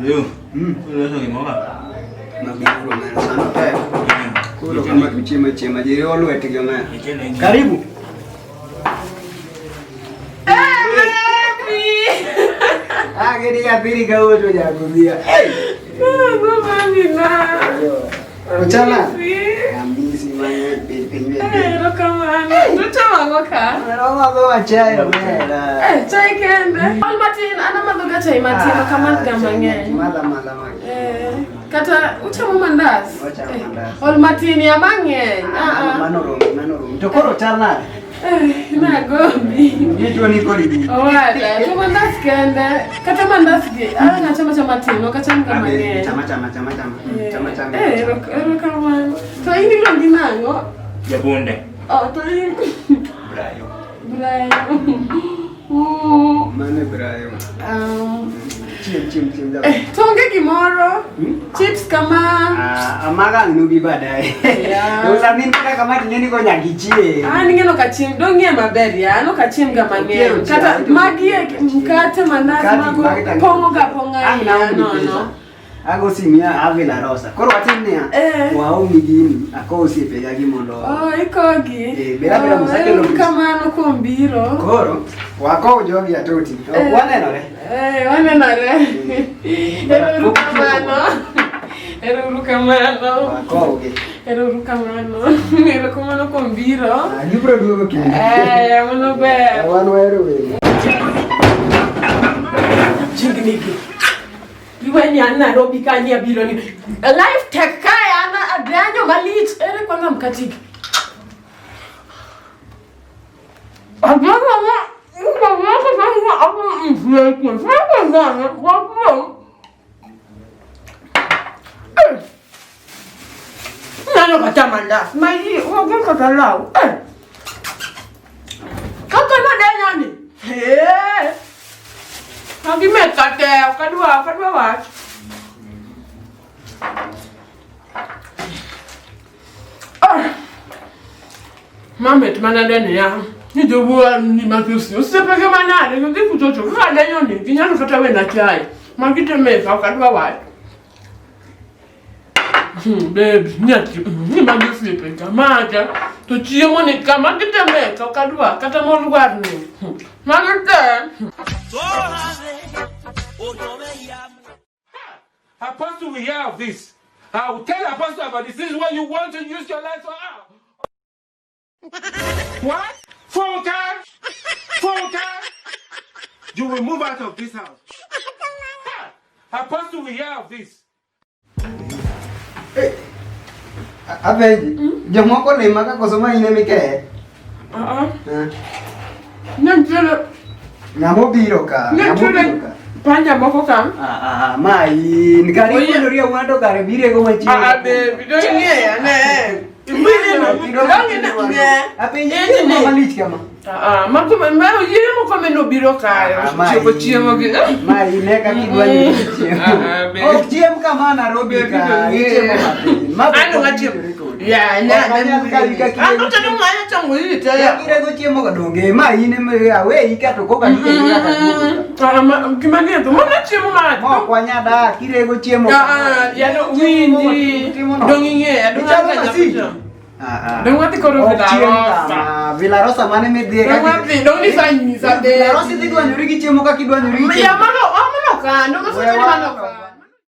Leo. Uloso gimoro. Mabiro omera sano tek. Koro kama to chiemo chiema ji riwo lwetgi omera. Karibu. Ah, gini nyathini kawuono jagunia. Hey! Ochana. Amisi mang'eny piny piny piny. Erokamano. Duto ang'o ka? Amadho wa chai omera. Eh, chai kende. Ol matin, an amadho ga chai matin, ok amadh ga mang'eny. Madha madha mang'eny. Eh, kata uchamo mandas? Wachamo Eh, mandas. Ol matin ya mang'eny. Ah, ah. Mano romi, mano romi. To koro chal nade? Eh, nagombi. Gitwo ni kodi bi. Owada, to mandas kende. Kata mandas gi, an achamo achama matin, ok acham ga mang'eny. Chama chama chama chama. Eh, Chama chama. Eh, erokamano. To in iluongi nang'o? Jabunde. Oh, to in... Brayo. Brian. Mm, Mano e Brayo. Chiem chiem chiem jaber. eh, to onge gimoro. Chips kama. Ah, amaga ang nubi baadaye. Yeah. Usamin kaka kama ting'eni ko nyaka ichiem. An ing'e ok achiem, dong' ng'e maber ya, an ok achiem ga mang'eny. Opiero Kata chiayo, magi e mkate, mandas, Mkate, mago magi to- pong'o ga pong'a Ang' iya, naonge no, pesa. no. Ago simu ya Avila Rosa. Koro watim niya. Eh. Waomi gini, akow osiepega gi mondo. Oh, ikogi. Eh, bera bera Oh, musakelo ero kamano kuom biro. Koro wakow jogi atoti. Ok Eh. wanenore. Eh, wanenore. Ero uru kamano. Ero uru kamano. Wakowgi. Ero uru kamano. Ero kamano kuom biro. Ah, gibiro duogo kendo. Eh, mano ber. Wan wahero welo. Chiegni gi. Iweni an Nairobi ka ni abiro ni. Life tek kae an adanyo malich. Ere kwanza mkati gi. Nano kata mandas. Mai, ogo kata law. Eh. Kaka nadenyo ni. Eh. Magi mit kate, ok adwa wach. Ah. Ma mit mana denyo ya. Ni jowuo ni mathusi. Osiepege manade, to dhi kuchocho. Kaka adenyo ni, ginyalo kata wena chai. Magi te meka, ok adwa wach. Babe, nyathi, ni magi osiepe ka maga. To chiemo ni ka, magi te meka, ok adwa. Kata molwar ni. Magi te. Apostle will hear of this. I will tell Apostle about this. This is what you want to use your life for. What? Phone call? Phone call? You will move out of this house. Apostle will hear of this. Apenji, jomoko lima ka koso ma in ema ikeye? Ah, ah. Eh, Ne nitiere Ng'ama obiro ka, ne ng'ama nitiere obiro ka. panya moko ka. Ah, ah, ma in kare Oye. ipuonjori awuona to kare birego Ah, ah, machiegni. baby, don't ing'eya ne. Iwinjo ne. Apenji Ing'e chiemo ni. malich kama. Ah, ah, mago ma yiemo moko mane obiro kae, Ah, ma otieko in- chiemo gi. Ma in eka kidwanyo gi chiemo. Ah, ah, baby. Ok chiem kama Nairobi Baby, ka, don't ichiemo ng'e. matin. Ma An to ok ok achiem. owinjore kodi. Ya, ne, Ok anyal ne. kawi kaka An irego to chiemo. ng'ayo chamo ite ya. Kaka irego chiemo ka donge, ma in ema aweyi ka to koka nikeli kaka duogo ka. Ah, gima nie to mana chiemo ma. Ma ok wanyal dak, kirego chiemo Ah, kama. ah, ya no Chiemo winji. timo no. Dong ing'eya, dong Ichalo an ka masiji. japuonj. Ah, ah. Dong wadhi koro Ok Villa chiem Rosa. kama. Villa Rosa mane midhiye Dong kaka wadhi, dong nisanyisa Villa Rosa idhi dwanyori gi chiemo kaka idwanyori gi Ya chiemo. mano, ah, mano kan, dong We asacheni mano wa- kan.